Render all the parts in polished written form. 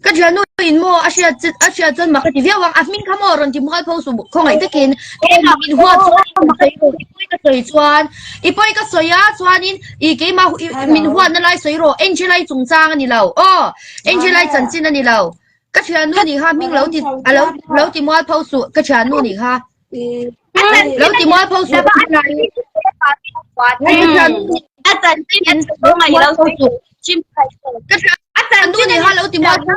Ka thiannu in maw a hriat chu a hriat chuan mak a ti viau ang a hming kha maw rawn ti mual pho suh khawngaih takin keimah min huat chuan i sawi rawh i pawi ka sawi chuan i pawi ka sawi a chuanin i keimah min huatna lai sawi rawh Angela-i chungchang a ni lo aw Angela-i chanchin a ni lo ka thiannu nih kha hming lo ti a lo lo ti mual pho suh ka thiannu nih kha lo ti mual pho suh A chanchin a lo ka thiannu nih kha lo ti mual pho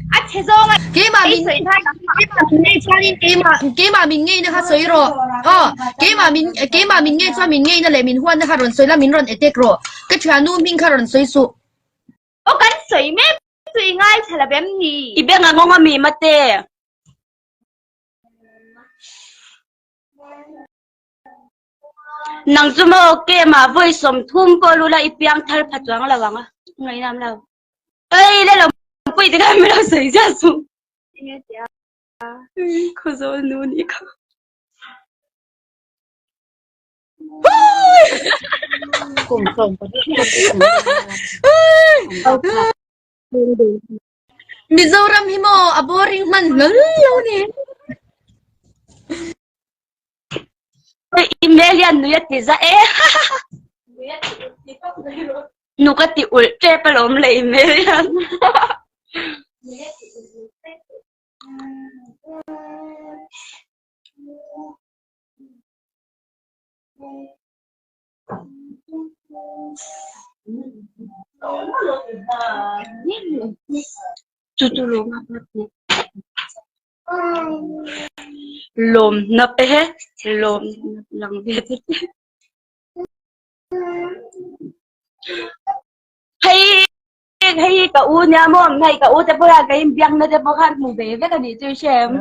A chhe zawng a keimah min keimah min ngei chuanin keimah keimah min ngei na kha sawi rawh aw keimah min keimah min ngei chuan min ngei na leh min huan na kha rawn sawi la min rawn attack rawh ka thiannu hming kha rawn sawi suh aw kan sawi mek chu i ngaithla lo em ni i beng a ngawng ami mate Nang chu maw kemah vawi 30 pawh lula i piang thar pha chuang lo ang a ngainam lo. Ei le lo pui te khan min lo sawi zia chu. Khawzawl nu nih kha. Kum 18 Mizoram hi maw a boring hman hlawl lo ni. Email hian nui a ti za e. Nu ka ti ulh tep alawm le email hian. Chu chu lawm a lawm nap e lawm nap lang ve te hei hei ka u nia maw hei ka u te pawh hian ka inbiakna te pawh khan hmu ve vek a nih chu i hre em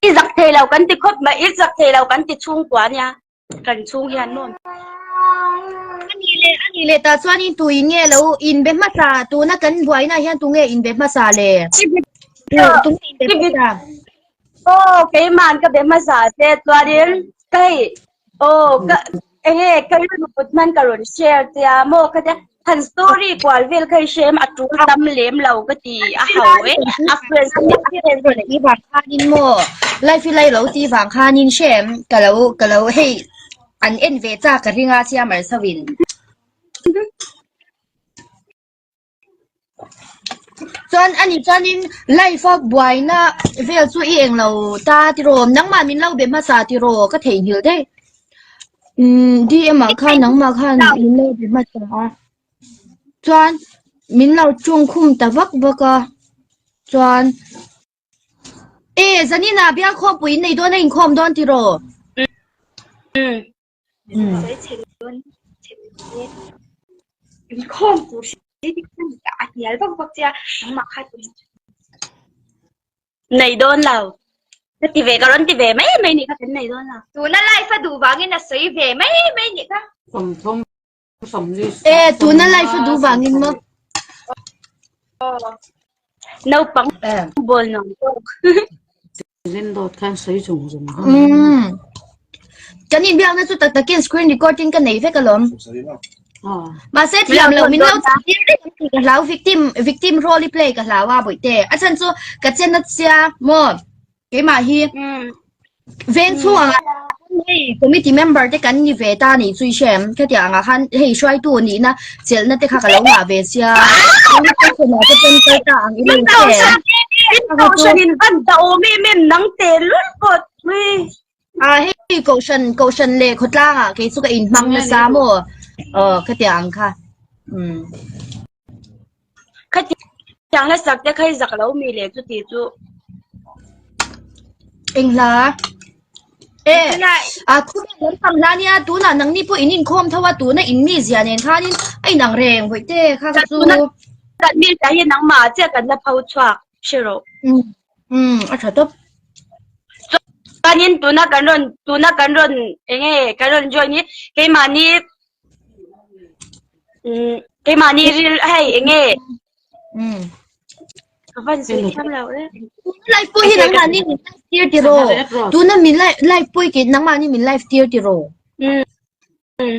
I zak thei lo kan ti khawp mai, i zak thei lo kan ti chhungkua nia, kan chhung hian maw. Ani leh ani leh tah chuan in tu in nge lo in be hmasa tuna kan buaina hian tu nge in be hmasa le tu nge in be hmasa Aw keiman ka be hmasa che chuanin ka hei aw ka enge ka rilru put hman ka rawn share che a maw ka tia han story kual vel kha i hre em a tul tam lem lo ka ti a ho e a friends i vang khanin maw life i lai lo ti vang khanin hre em ka lo ka lo hei an en ve chak ka ring a siamar chauhin. Chuan ani chuanin life a buaina vel chu i englo ta tiraw nangmah min lo be hmasa tiraw ka theihnghilh daih umm DM ah khan nangmah khan min lo be hmasa a chuan min lo tawngkhum ta vak vak a chuan e zanin ah bialkhawmpui in nei dawn a inkhawm dawn tiraw. Nei dawn lo. Ka ti ve ka rawn ti ve mai mai nih kha kan nei dawn lo. Tuna life a duh vangin a sawi ve mai mai nih kha. 30 40 E tuna life a duh vangin maw. Naupang ball nuam tawk. Rin dawt khan sawi zung zung ha. Umm. Kan inbiakna chu tak takin screen recording ka nei vek alawm. Mahse thiam lo min lo tir reng ang tih ka hlau victim victim role i play ka hlau a bawihte. A chhan chu ka chen a sia maw keimah hi veng chhung anga hei committee member te kan ni ve ta nih chu i hre em khatiang angah khan hei hruaitu nihna chelhna te kha ka lo ngah ve sia ah te pawn kal ta ang ila i hre em. Kohhran in van ta awm em em nang te lul pawh tui. A hei kohhran kohhran leh khawtlang ah kei chu ka in hmang nasa maw aw khatiang ang kha umm. Khatiang hla sak te kha i zak lo mi le chuti chu. Eng hla? E a khu lam pang hla nia tunah nangni pawh in inkhawm tho a tuna in mi zia nen khanin a inang reng hawih te kha kha chu. Kan mi zia hi nangmah chiah kan la pho chhuak hre rawh. Um a tha tawp. Chuanin tuna kan rawn tuna kan rawn enge kan rawn join hi keimahni um keimahni ril hei enge um ka van sawi thiam lo e. Live pawh hi nangmahni min live tir tiraw? Tuna min live live pawh hi nangmahni min live tir tiraw? Um.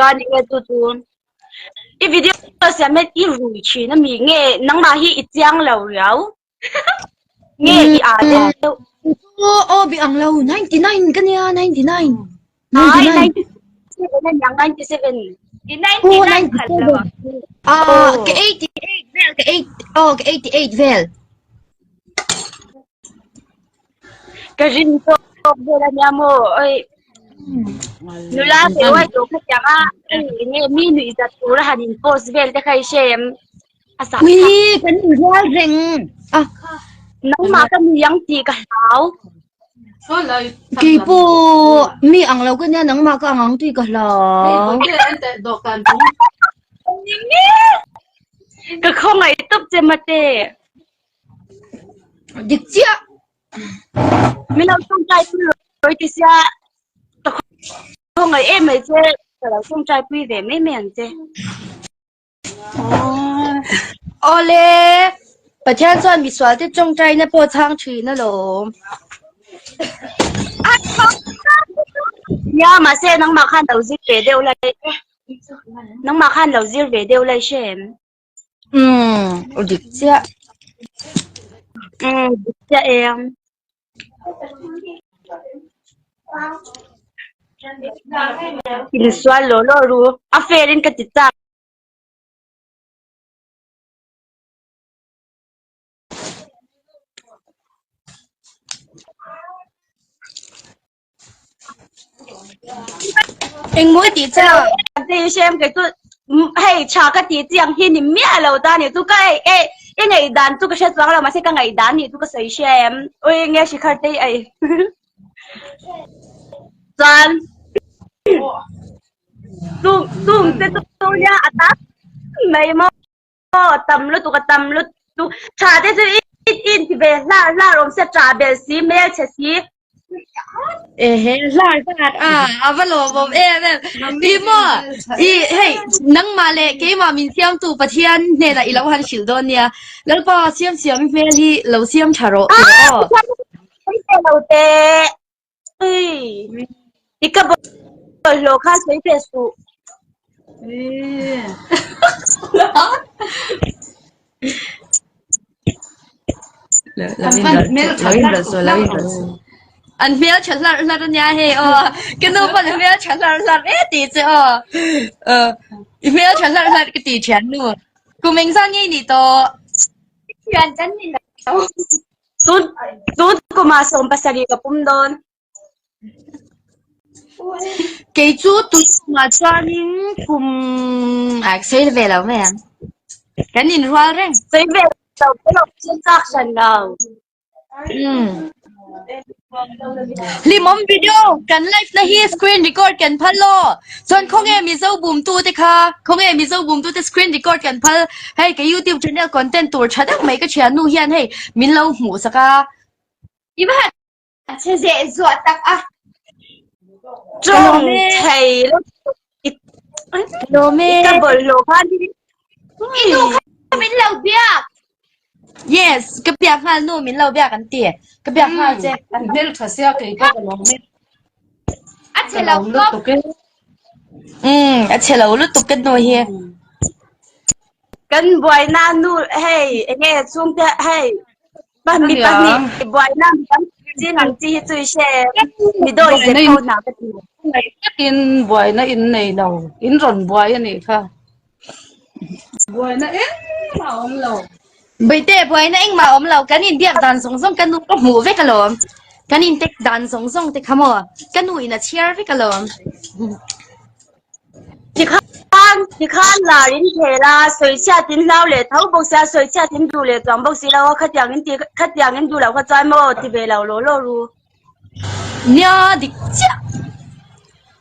Chuan enge chu chu i video siam hian i rui thin ami nge nangmah hi i chiang lo riau nge i aa deuh. Aw aw bi ang lo 99 ka nia 99. Ai 97 a niang 97. I 99 khat lo a. Ah ka 88 vel ka 8 oh ka 88 vel. Ka rin tawk vel a nia maw oi. Nula ve uai tawh kha tiang a enge mi nuih zat tur a han in post vel te kha i hre em? A sak Ui kan in rual reng a. Nangmah ka nui ang tih ka hlau. Kei pawh mi ang lo ka nia nangmah ka ang ang tih ka hlau. Ka khawngaih tawp che mate. Dik chiah. Min lo tawngtai pui rawh ti sia ka khawngaih em mai che ka lo tawngtai pui ve mai mai ang che. Awle Pathian chuan misual te tawngtaina pawh chhang thin alawm. Nia mahse nangmah khan lo zir ve deuh lai nangmah khan lo zir ve deuh lai hre em? Umm u dik chiah. Umm dik chiah em. Insual law law ru a fair in ka ti chak. Engmaw i tih chak? Hei kei chu hei tha ka tih chiang hi ni miah lo ta ni chu ka hei e i ngaihdan chu ka hre chuang lo mahse ka ngaihdan nih chu ka sawi hria em ui nge Shikhar te ei chuan chung chung te chu nia a tam mai maw. Aw tam lutuk a tam lutuk tha te chu i in ti ve hlar hlar awm sia tah bel si hmel chhe si. Ehe hlar hlar a a va lawmawm em em i maw i hei nangmah leh keimah min siamtu Pathian hnenah i lo han hrilh dawn nia Lalpa siam siam i hmel hi lo siam tha rawh ti rawh aw. Lo te I ka bawlhhlawh kha sawi ve suh. An hmel tha hlarh hlarh ania hei aw. Ka nu pawn a hmel tha hlarh hlarh e tih che aw. I hmel tha hlarh hlarh ka ti thian nu. Kum engzat nge i nih tawh? Thian kan ni lo. Tun tun kumah 70 ka pum dawn. Kei chu tun kumah chuanin kum ah sawi ve lo mai ang. Kan inrual reng. Sawi ve lo ka lo hre chak hran lo. Umm. Hlimawm video kan live na hi screen record kan phal lo. Chuan khawnge Mizo bumtu te kha khawnge Mizo bumtu te screen record kan phal hei ka YouTube channel content tur tha deuh mai ka thiannu hian hei min lo hmuh sak a. I va han chhe zeh zuah tak a. Tawng thei lutuk i Lawm e. ka bawlhhlawh khan hi I nu kha min lo biak. Yes, ka biak nghal nu min lo biak an ti. Ka biak nghal che. An hmel tha sia kei pawh ka lawm e. A chhe lo khawp. Umm, a chhe lo lutuk ka nu hi. Kan buaina nu hei enge chhungte hei pahnih pahnih buaina mi tam zing ang chi hi chu i hre mi dawi zet ho hna ka ti. Takin buaina in nei lo, in rawn buai a nih kha. Buaina engmah a awm lo. Baite buaina engmah a awm lo, kan inbiak dan zawng zawng ka nu ka hmuh vek alawm. Kan intek dan zawng zawng te kha maw ka nu in a chhiar vek alawm. Tikhan tikhan lar in khel a, sawichhiat in hlau leh tho bawk sia, sawichhiat in duh leh chuang bawk si lo a, khatiang in ti khatiang in duh loh kha chuan maw ti ve lo law law ru. Nia dik chiah.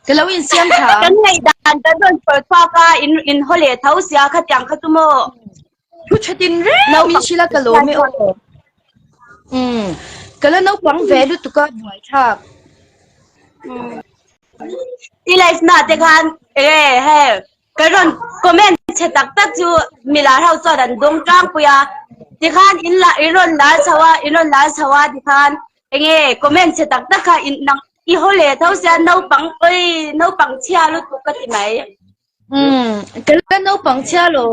Ka lo insiam tha. Kan ngaihdan kan rawn sawi chhuak a, in in haw leh tho sia khatiang kha chu maw. Thu tha tin reng min hrilh a ka lawm e aw. Umm ka la naupang ve lutuk a buaithlak. I life na te khan e he ka rawn comment chhe tak tak chu milar ho chuan an dawng tlangpui a tikhan in la in rawn lar chho a in rawn lar chho a tikhan enge comment chhe tak tak kha in nang i haw leh tho sia naupang oi naupang chhia lutuk ka ti mai. Umm ka la naupang chhia lo.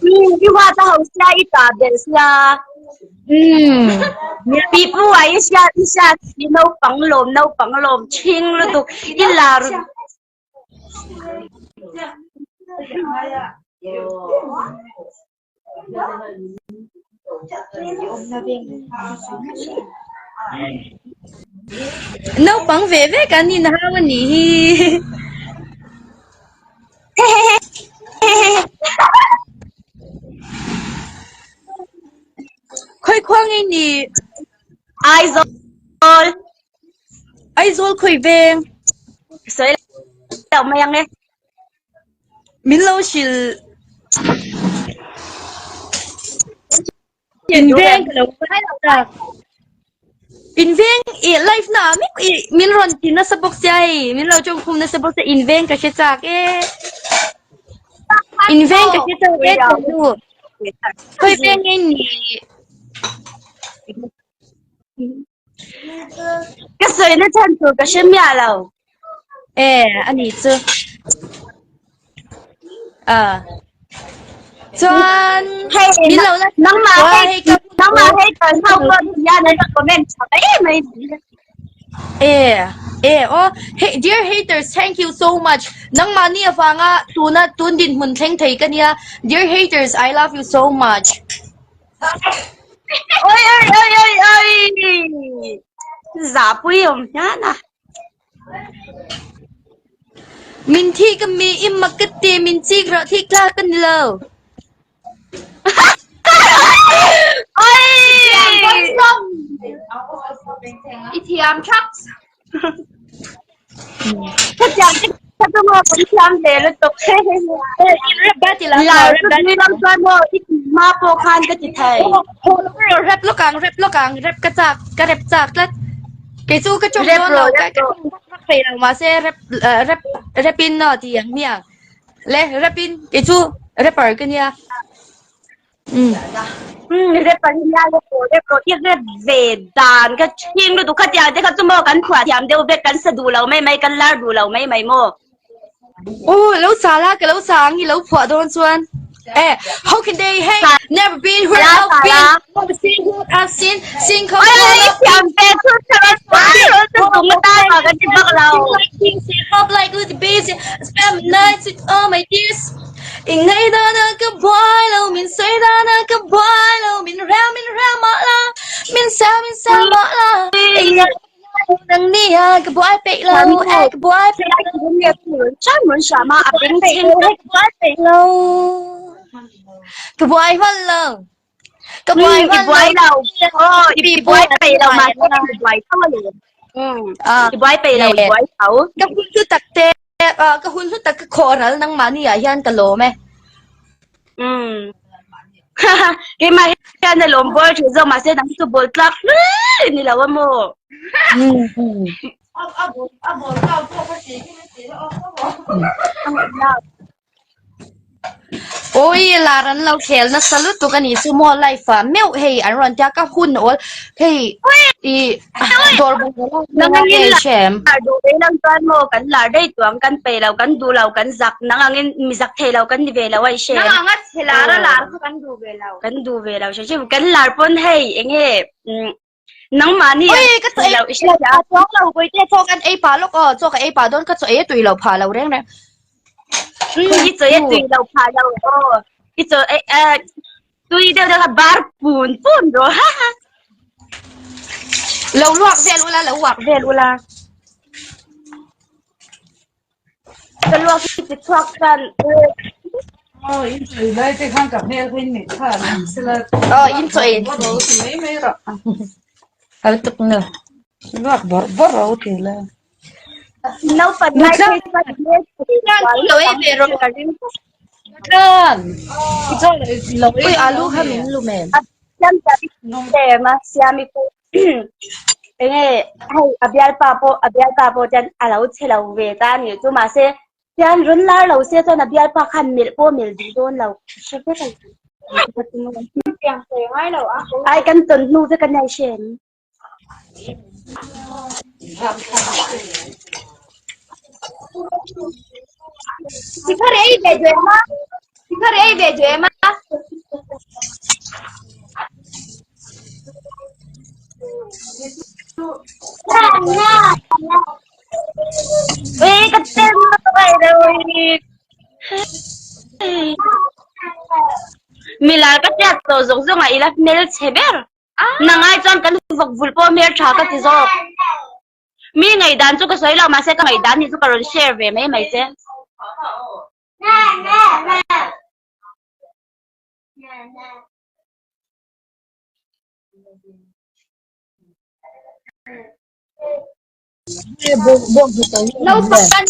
Umm i huat a ho sia i ta belh sia. Umm. Pi pu a i hria i hria si naupang lawm naupang lawm ṭhing lutuk i lar. Naupang ve ve kan inhau a nih hi. Khawi khua ngei ni? Aizawl. Aizawl khawi veng? Sawi lo mai ang e. Min lo hrilh In veng ka lo tak. In veng i life na mi i min rawn ti nasa bawk sia hei min lo tawng khum nasa bawk sia in veng ka hre chak e. In veng ka hre chak e nu. Khawi veng nge ni? Ka sawi na chhan tur ka hre miah lo. E a ni chu. A. Chuan Hei min lo la nangmah Wa, hei hei ka nangmah hei kan ho pawh hian an comment tha mai mai. E e o hey dear haters thank you so much nangmah ni avanga tuna tun din hmun thleng thei ka nia dear haters I love you so much. Oi oi oi oi oi. Zahpui awm hian a. Min thi ka mi i mak ka ti min chik rah thik tlak ka ni lo. Oi. I thiam thak. Ka thiam te ka chu maw kan thiam ve lutuk. Rap ba ti lang Lar rap chu ba ni lam chuan maw i ti hma pawh khan ka ti thei. Rap lawk ang rap lawk ang rap ka chak ka rap chak tlat. Kei chu ka chawk Rap dawn rawh lo ka rap ka rawh. chawk thei lo mahse rap rap rap in no ti ang hmiang. Le rap in kei chu rapper ka nia. Umm rep an nia rep rawh rep rawh i rep ve dan ka ṭhing lutuk khatiang te kha chu maw kan phuah thiam deuh vek kan sa duh lo mai mai kan lar duh lo mai mai maw. Aw lo sa la ka lo sa ang i lo phuah dawn chuan eh how can they hate never been where I've been never seen what I've seen seen come Oi oi i thiam ve chu thar chu tung atan mah kan ti bak lo. Hop like with the bees spend nights with all my tears I ngei dan a ka buai lo min sawi dan a ka buai lo min rel min rel mah la min sel min sel mah la I ngei nang ni a ka buai peih lo e ka buai peih lo ka buai peih lo ka buai hman lo ka buai I hman buai lo lo aw i buai peih lo mahse i buai tho a ni i buai peih lo i buai tho ka hun hlu tak te ka hun hlu tak ka khawh ral nangmah ni ah hian ka lawm e. Umm. Keimah hian a lawm bawl thin zawk mahse nang chu bawl tlak hle ni lo a maw. Awi lar an lo khel nasa lutuk a nih chu maw life ah meuh hei an rawn tia ka hun awl hei i dawr bungraw Nang angin hei hrem. lar duh ve lang chuan maw kan lar daih tuang kan peih lo kan duh lo kan zak nang angin mi zak thei lo kan ni ve lo a i hrem. Nang anga chhe lar a lar kha kan duh ve lo. Kan duh ve lo hrim hrim kan lar pawn hei enge nangmahni Oi ka chaw lo i hre ei chuang lo Bawihte chaw kan ei pah lawk aw chaw ka ei pah dawn ka chaw ei a tui lo phah lo reng reng. I chaw ei a tui lo phah lo aw i chaw ei tui deuh deuh kha bar pun pun rawh ha ha. Lo luak vel ula lo uak vel ula. Ka luak hi ti chhuak chuan Aw in chawi lai te khan ka hmel kha in neih kha an sela. Aw in chawi. Bawrh ro ti mai mai rawh. Hal tuk nu. Luak bawrh bawrh ro ti la. Naupan lai phei chuan hmel Lo ei ve rawh. Tlan. I chaw lo ei. Ui alu kha min lu men. Siam siam a siam i ku. Enge hei a bialpa pawh a bialpa pawh chuan a lo chhe lo ve ta a nih chu mahse chuan rawn lar lo se chuan a bialpa khan melh pawh melh duh dawn lo hre vek a ai kan tawn hnu vek a nia i hre em? Sikhar ei ve duh em a? Sikhar ei ve duh em a? Ui ka tel mai lo Milar ka hriat tawh zawng zawng ah ila hmel chhe ber. Nangai chuan kan vawk vul pawh hmel tha ka ti zawk. Mi ngaihdan chu ka sawi lo mahse ka ngaihdan hi chu ka rawn share ve mai mai che. Naupang kan.